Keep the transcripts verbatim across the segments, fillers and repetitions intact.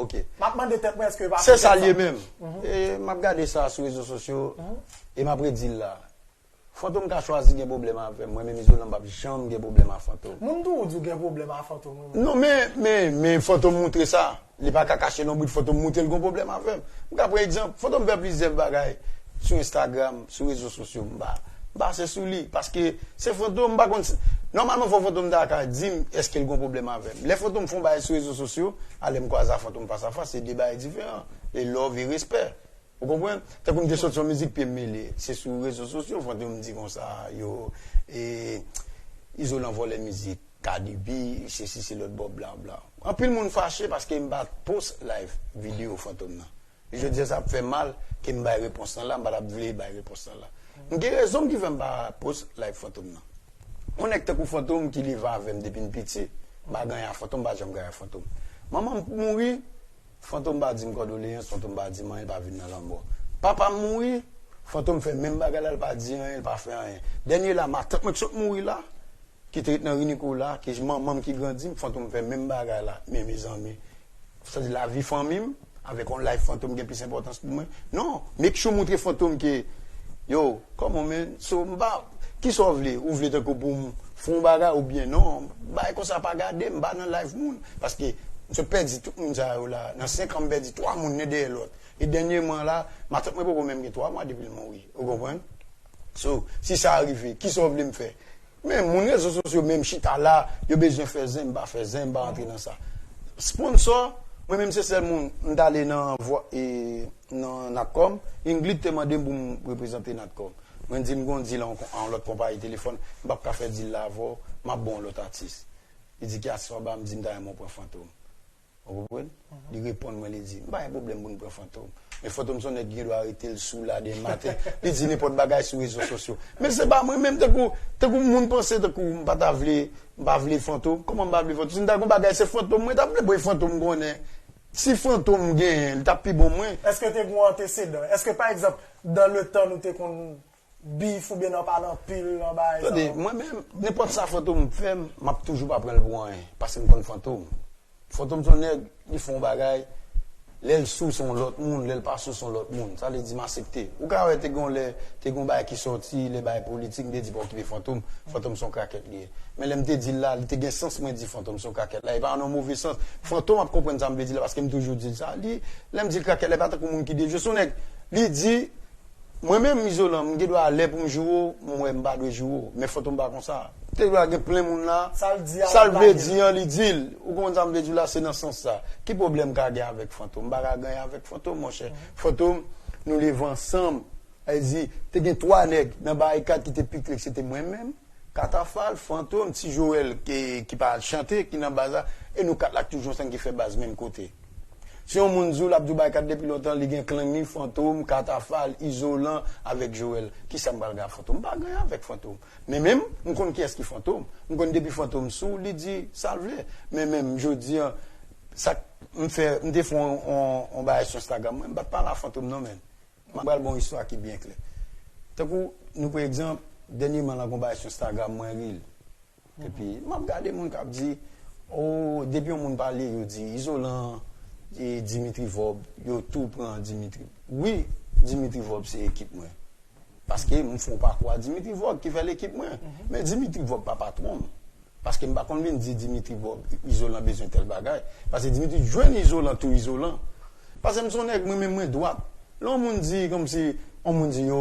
Ok. M ap mande tèt mwen èske yo pa fè tèt sa. Se sa l ye menm. E m ap gade sa sou rezo sosyo e m ap redi l la. Fantom ka chwazi gen pwoblèm avè m. Mwen menm Izolan m p ap janm gen pwoblèm a Fantom. Moun tou di w gen pwoblèm a Fantom wi. Non, men, men, men Fantom moutre sa. Li pa ka kache lonbrit Fantom moutre l gon pwoblèm avè m. M ka pran egzanp, Fantom fè plizyè bagay sou Instagram, sou rezo sosyo. M pa, m pa se sou li. Paske se Fantom, m pa konn si, nòmalman fò Fantom ta ka di m èske l gon pwoblèm avè m. Lè Fantom fè yon bagay sou rezo sosyo, alè m kwaze a Fantom fas a fas, se de bagay diferan. E love e respè. Ou konprann? Tankou m te soti yon mizik pye m mele. Se sou rezo sosyo, Fantom di konsa, yo, e, Izolan vòlè mizik, Cardi B, sesi, se lòt bò, bla, bla. Anpil moun fache paske m pa post live videyo Fantom nan. E jodi a sa ap fè mal ke m bay repons lan la, m pa t ap vle bay repons lan la. M gen rezon m ki fè m pa post live Fantom nan. Yon nèg tankou Fantom ki leve avè m depi m piti, m pa ganyan a Fantom, m pa janm ganyan a Fantom. Manman m mouri, Fantom pa di m kondoleyans, Fantom pa di m anyen, l pa vin nan lanmò. Papa m mouri, Fantom fè menm bagay la, l pa di anyen, l pa fè anyen. Dènye la, matant mwen ki sot mouri la, ki te ret nan Ri Nikola, ki manman m ki grandi m, Fantom fè menm bagay la. Men mezanmi, sa di lavi fanmi m, avèk yon live Fantom gen plis enpòtans pou mwen. Non, make sure moutre Fantom ke, yo, come on man, so m pa, kisa w vle? Ou vle tankou pou m fè yon bagay oubyen non? Bagay konsa pa gade m, m pa nan live moun. Paske m sot pèdi tout moun sa yo la. Nan senk an, m pèdi twa moun nen dèyè lòt. E dènyèman la, matant mwen poko menm gen twa mwa depi l mouri. Ou konprann? So, si sa rive, kisa w vle m fè? Men moun rezo sosyo menm chita la, yo bezwen fè zen, m pa fè zen, m pa rantre nan sa. Sponsò, mwen menm se sèl moun, m t ale nan vwa, e, nan Natcom, Ingrid te mande m pou m reprezante Natcom. Mwen di m gon deal an, an lòt konpayi telefòn, m p ap ka fè deal la avè w, m ap ba w lòt atis. Li di ki atis w ap ba m, m di m ta renmen w pran Fantom. Ou konprann? Li reponn mwen, li di, m pa gen pwoblèm pou n pran Fantom. Men Fantom se yon nèg ki gen dwa rete l sou la demen maten. Li di nenpòt bagay sou rezo sosyo. Men se pa mwen menm, tankou, tankou moun panse, tankou m pa ta vle, m pa vle Fantom. Kòman m pa vle Fantom? Si m ta gen yon bagay, se Fantom mwen t ap vle, bon, e Fantom m konnen. Si Fantom genyen, li t ap pi bon mwen. Èske te gen yon antesedan? Èske, pa egzanp, dans le temps, nou te konn bif oubyen nan pale anpil nan bagay sa yo? Tande, mwen menm, nenpòt sa Fantom fè m, m ap toujou pa pran l pou anyen, paske m konn Fantom. Fantom se yon nèg, li fè yon bagay, lè l sou se yon lòt moun, lè l pa sou se yon lòt moun. Sa vle di m aksepte. Ou ka wè te gen yon lè, te gen yon bagay ki sòti, lè bagay politik, m te di pa okipe Fantom, Fantom se yon krakèt li ye. Men lè m te di l la, li te gen sans mwen di Fantom se yon krakèt la, e pa nan yon move sans. Fantom ap konprann sa m vle di la, paske m toujou di l sa. Li, lè m di l krakèt la, e pa tankou moun ki dejwe, se yon nèg, li di, mwen menm, Izolan, m gen dwa lè pou m joure w, m wè m pa dwe joure w. Men Fantom pa konsa. Te dwa gen plen moun la. Sa l di a, sa l vle di an, li di l. Ou konprann sa m vle di w la, se nan sans sa. Ki pwoblèm m ka gen avèk Fantom? M pa ka gen anyen avèk Fantom, monchè. Fantom, nou leve ansanm. Sa vle di, te gen twa nèg nan Barikad ki te pi klè, se te mwen menm, Katafal, Fantom, Ti Joel, ki, ki pa chante, ki nan baz la, e nou kat la k toujou ansanm ki fè baz menm kote. Si yon moun di w l ap di w Barikad depi lontan, li gen klang li, Fantom, Katafal, Izolan avèk Joel. Kisa m pral gen ak Fantom? M pa gen anyen avèk Fantom. Men menm, m konn kiyès ki Fantom. M konn depi Fantom sou, li di sa l vle. Men menm, jodi a, sa k m fè, m te fè yon, yon, yon bagay sou Instagram mwen, m pa t pale a Fantom non, men. M pral ba w yon istwa ki byen klè. Tankou, nou pran egzanp, dènyèman la, gon bagay sou Instagram mwen, reel. Epi, m ap gade moun k ap di, o, depi yon moun pale, yo di, Izolan, e, Dimitri Vorbe, yo tou pran Dimitri. Wi, Dimitri Vorbe se ekip mwen. Paske m fè yon pakou a Dimitri Vorbe ki fè l ekip mwen. Men Dimitri Vorbe pa patwon m. Paske m pa konn vin di Dimitri Vorbe, Izolan bezwen tèl bagay. Paske Dimitri jwenn Izolan tou Izolan. Paske m se yon nèg, mwen menm mwen dwat. Lè yon moun di, kòmsi, yon moun di, yo,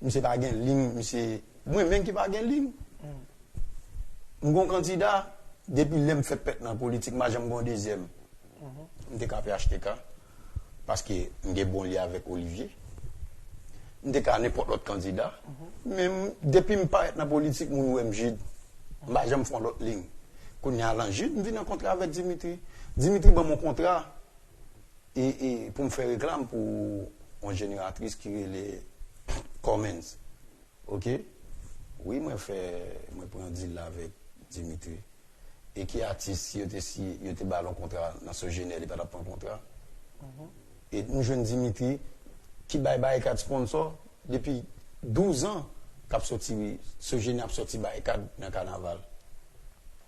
misye pa gen liy, misye, mwen menm ki pa gen liy. M gon kandida, depi lè m fèt pèt nan politik, m pa janm gon dezyèm. M te ka P H T K, paske m gen bon lye avèk Olivier. M te ka nenpòt lòt kandida. Men m, depi m parèt nan politik, moun wè m Jude. M pa janm fè yon lòt liy. Kounye a, lan Jude, m vin an kontra avèk Dimitri. Dimitri ban m yon kontra, e, e, pou m fè reklam pou yon jeneratris ki rele Cummins. Ok? Wi, mwen fè, mwen pran deal la avèk Dimitri. E ki atis, si yo te, si yo te ba l yon kontra nan Sogener, li pa t ap pran kontra? E nou jwenn Dimitri, ki bay Barikad sponsò depi douz an, k ap sòti, Sogener ap sòti Barikad nan kanaval.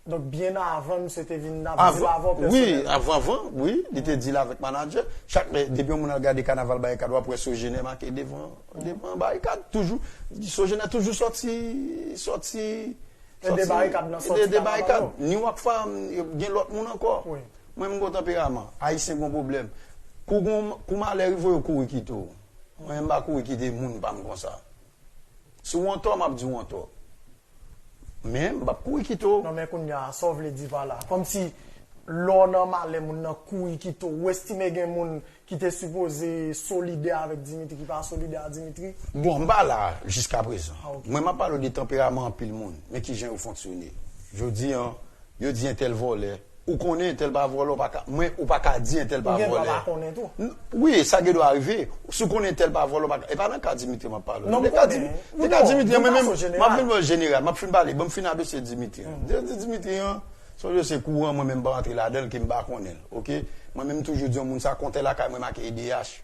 Donk, byen avan, misye te vin ap di l avè w pèsonèl. Wi, avan, avan, wi, li te di l avèk manadjè. Chak lè, depi yon moun al gade kanaval Barikad, w ap wè Sogener make devan, devan Barikad. Toujou, Sogener toujou sòti, sòti, Ede Barikad nan sòti kanaval yo. Ni Rockfam, gen lòt moun ankò. Mwen, m gon tanperaman. Ayisyen gon pwoblèm. Kou gon, kou malè rive w, yo kouri kite w. Mwen, m pa kouri kite moun pa m konsa. Si w antò, m ap di w antò. Men, m p ap kouri kite w. Non, men kounye a, sa w vle di pa la? Kòmsi lè w nan malè, moun nan kouri kite w. Ou estime gen moun ki te sipoze solidè avèk Dimitri, ki pa solidè a Dimitri? Bon, m pa la jiska prezan. Mwen, m ap pale w de tanperaman anpil moun, men kijan yo fonksyone. Jodi a, yo di entèl vòlè. Ou konnen entèl pa vòlè, ou pa ka, mwen, ou pa ka di entèl pa vòlè. Ou gen dwa pa konnen tou. Wi, sa gen dwa rive. Si w konnen entèl pa vòlè, ou pa ka. E pa nan ka Dimitri m ap pale w. Non, m konnen. Nan ka Dimitri, mwen menm, m ap vin bò jeneral, m ap fin pale, ban m fin adose Dimitri an. Di, di Dimitri an, se yon dosye kouran, mwen menm m pa rantre ladan l, ke m pa konnen l, oke? Mwen menm m toujou di yon moun sa kontè lakay mwen make E D H.